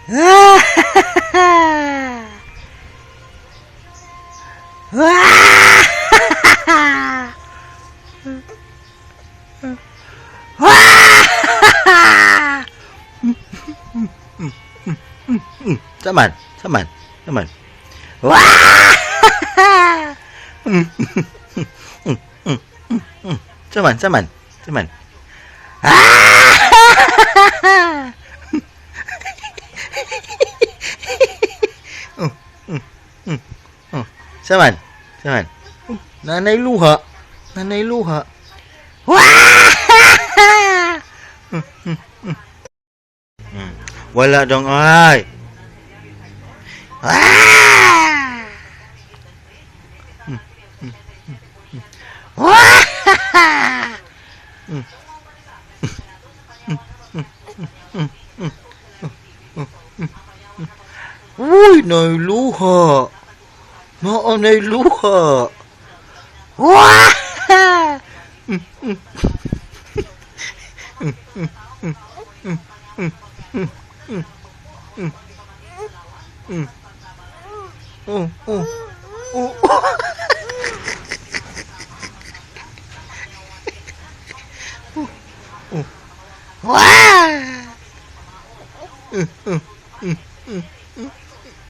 Saman, saman, saman. Saman, saman, saman. Saman, saman. Nanay luha, nanay luha. Wala dong ay. Uy, nay luha. Naa nay luha. Oh. Oh.